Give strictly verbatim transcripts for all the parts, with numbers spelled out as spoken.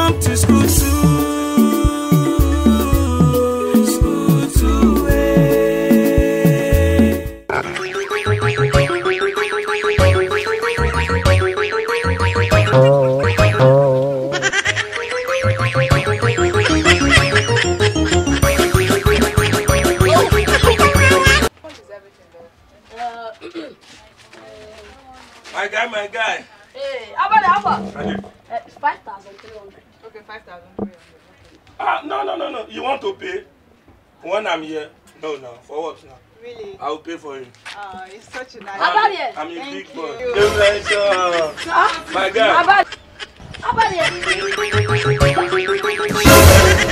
Come to school too, school too, eh. What is everything, though? Uh, My guy, my guy. Hey, how about that? How about? Are you? Uh, five thousand three hundred. Okay, five thousand three hundred. Ah, no, no, no, no. You want to pay? When I'm here. No, no. For what now? Really? I will pay for you. Ah, it's such a nice. How about I'm, here? I'm a Thank big boy. you. Don't mention. Sir? My guy. How about, how about here? Good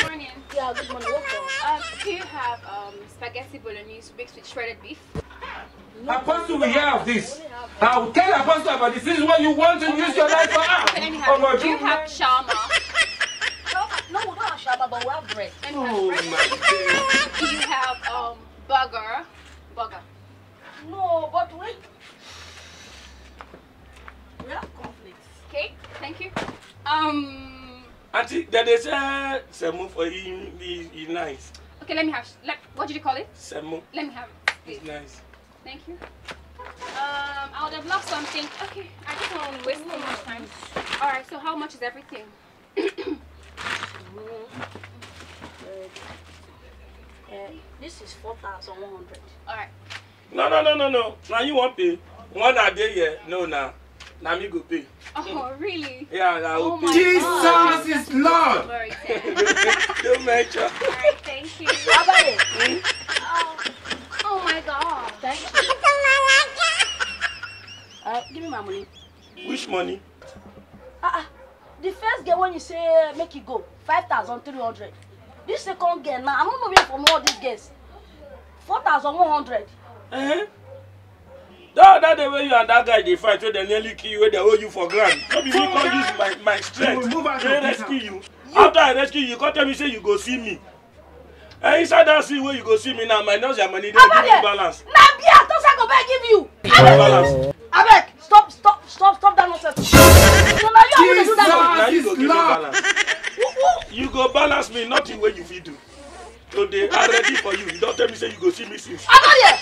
morning. Yeah, good morning. Welcome. Um, do you have um spaghetti bolognese mixed with shredded beef? Apostle will hear of this. I will tell Apostle about this. This is what you want to use your life for. Ah, Okay, anyhow, oh my do you God. have shawarma? No, we don't have shawarma, but we have bread. And Oh bread. my God. Do you have um burger? Burger. No, but we we have conflicts. Okay, thank you. Um, Auntie, that they say semo for you, you, you nice. Okay, let me have. Let, what did you call it? Semo. Let me have it, please. It's nice. Thank you. Um, I would have loved something. Okay, I just don't want to waste too much time. All right, so how much is everything? Uh, this is four thousand one hundred. All right. No, no, no, no, no. Now you want pay? One a day here? No, now. Now me go pay. Oh, really? Yeah, I will Oh pay. my Jesus God. is Lord. Glory to him. Don't mention. All right, thank you. Abale. Hmm? Oh, oh my God. Thank you. Uh, give me my money. Which money? Ah, ah. The first girl when you say make it go, five thousand three hundred. This second girl now, I don't know where from all these girls. Four thousand one hundred. Eh? That, that day when you and that guy dey fight, wey dem nearly kill you, wey dem hold you for ground. No be me come use my, my strength to rescue you. After I rescue you, you come tell me say you go see me. Eh, inside that scene where you go see me now, minus your money, they give me Abale, balance. Na beer, I thought I go buy give you. Give me balance. Abeg, stop, stop, stop, stop that nonsense. So now you are going to do that. Now you go give me balance. Who, who? You go balance me, nothing wey you fit do. Today, I ready for you. You don't tell me say you go see me since. Abale,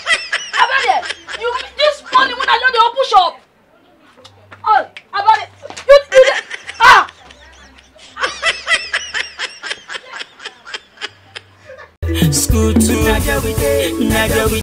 Abale, you this morning when I know they open shop. Oh, Abale, you, you, ah. School too. Now there we dey, now there we